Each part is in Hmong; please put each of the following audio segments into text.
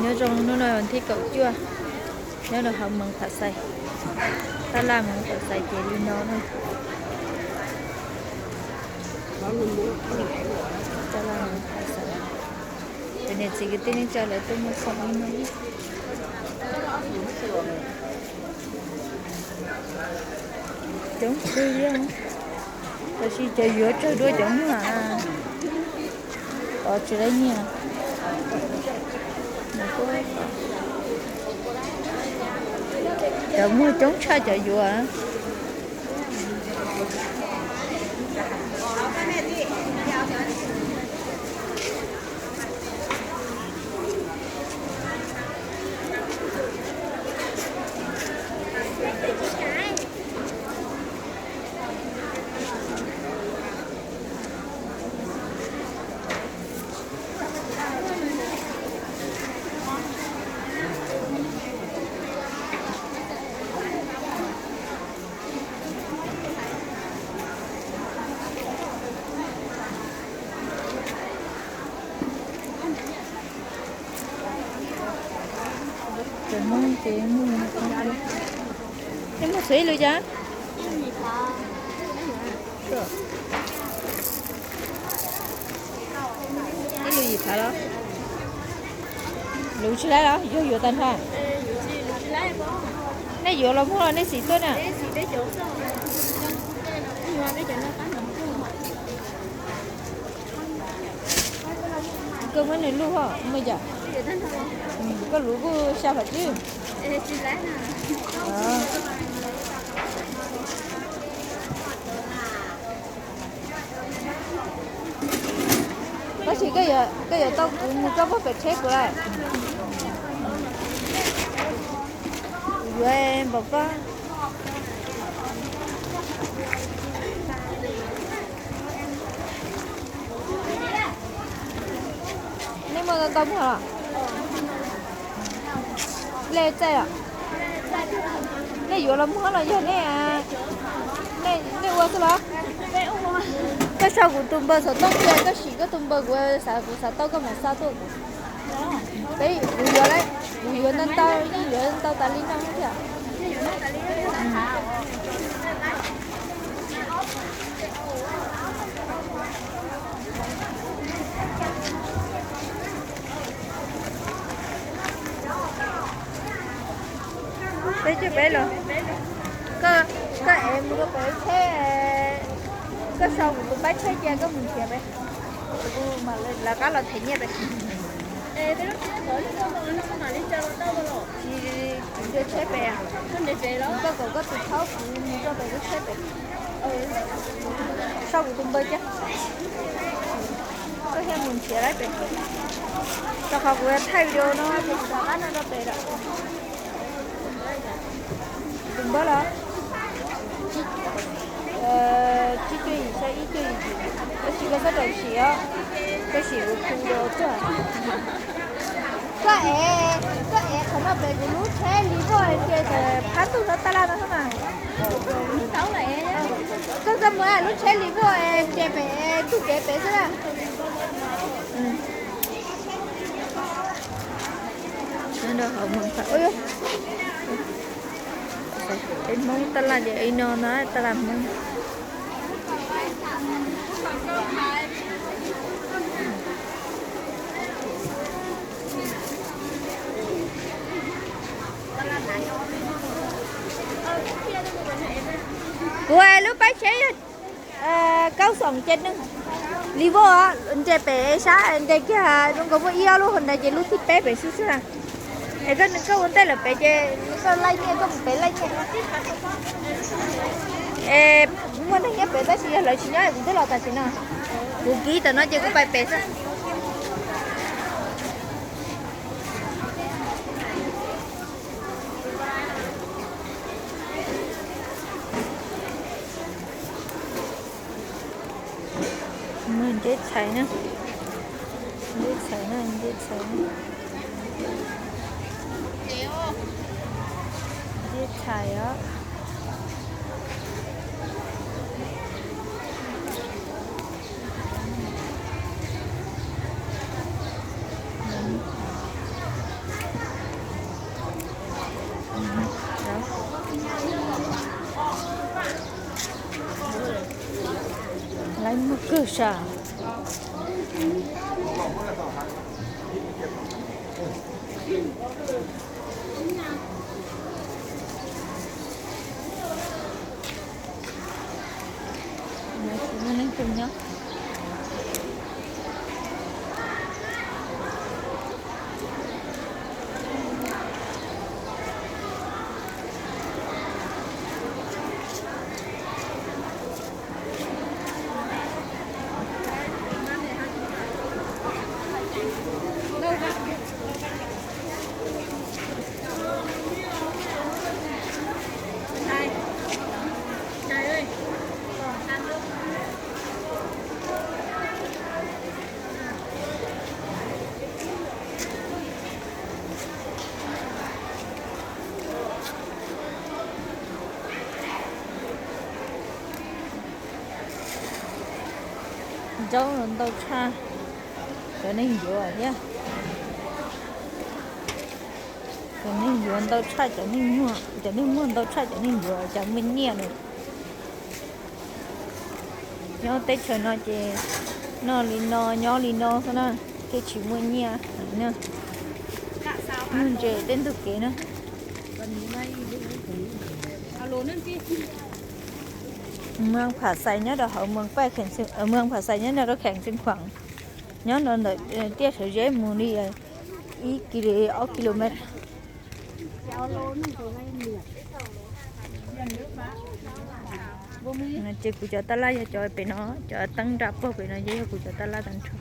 Nyob zoo, hnub no vas thib kaum cuaj, nyob rau hauv Moos Pham Xais, tab laj Moos Pham Xais ces li no na. Tab laj Moos Pham Xais, cov niam txiv kwv tij neej tsa lawv tuaj muag khoom li no. Coob kawg li, tab sis cov yuav tsawg dua cov muag, tos tsis tau nyiaj. Cov muag coob tshaj cov yuav. Cov Hmoob ces muag, nej muag txhua ib lus cas? Ib lus yim phav los? Luv tsis laib los yog yuav tag nrho? Nej yuav los muag los nej xim tuaj na. Koj muab nws luj ho muaj yam. Koj luv kuj xya phav tsib. Tab sis koj yuav tau kuv mus txog puag pem tsheb kuv lawm. Kuv yuav npaum koj. Nej muaj ntau ntau muag los? Nej txaij os? Nej yuav los muag los yog nej, nej ua xwb los? Koj sau kuv tus npawb xov tooj thiab koj sim koj tus npawb, kuv xav, kuv xav tau koj mam xa tuaj kuv. Peb kuv yuav, kuv yuav ntau ntau, yeej yuav ntau tas li no thiab. Peb coj peb los. Koj, koj ev mus rau pem tsheb, koj sau kuv tus pab tsheb cia koj mus nrhiav pem, kuv mam lawv qab los them nyiaj pem. Kuv nrhiav tsheb pem, koj kom koj tus thaub kuv mus rau pem lub tsheb pem. Sau kuv tus npawb cia, koj thiaj mus nrhiav laib pem. Rau qhov kuv thaij video no ces kuv rov qab no rau pem lawm. Tus npawb los? Tsib cuaj yim xya ib cuaj yim. Tab sis koj txhob rau sim os, koj sim kuv video tuaj. Koj ev, koj ev qhov no pem kuv lub tsheb li voj nce pem phab ntug no taj laj no xwb mas. Koj txhob mus lub tsheb li voj nce pem ntug kev pem xwb na. Peb Hmoob taj laj ces ib no no taj laj Hmoob. Kuv lub pab tsheb yog kaub xoom ces neeg li voj nce pem sab nce kiag zoo nkaus muaj ib ob lub hauv ntawd ces lub thib peb pem xwb xwb na. Es koj, koj ua ntej lawm pem ces koj laij nyiaj, koj mus pem laij nyiaj. Es muaj neeg nyob pem tab sis yog lawv tsis nyob kuv twb los tam sim no. Kuv kib tam no ces kuv pais pem xwb. Mus ntse tshais na, ntse tshais na, ntse tshais na, ntse tshais os. Kawg sas. Muaj neeg tuaj nyob. Zaub ntau tshaj cov neeg yuav thiab. Cov neeg yuav ntau tshaj cov neeg muag, cov neeg muag ntau tshaj cov neeg yuav, cas muaj nyiaj lawm. Nyob teb chaws no ces noj li no nyob li no xwb na, thiaj tsis muaj nyiaj na. Muag ntses tej ntug kev na. Mws Pham Xais nyob rau hauv, Mws Pham Xais nyob rau kheem Xeev Khuam, nyob ntawm tiaj Sawv Zeb mus li ib kis, ob kilomev. Ces kuv cov tab laj yog cov pem no, cov teeb nra puag pem no ces yog kuv cov tab laj tag nrho.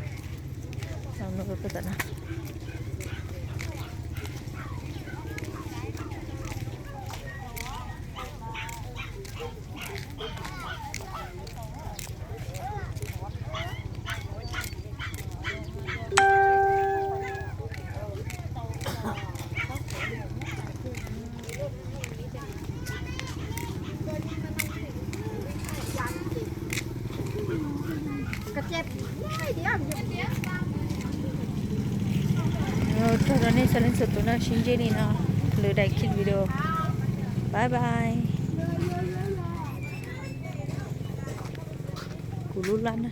Tsaug rau nej txhua leej txhua tus na, sib ntsib li no lwm daim video. Bye bye. Kuv lub lab na.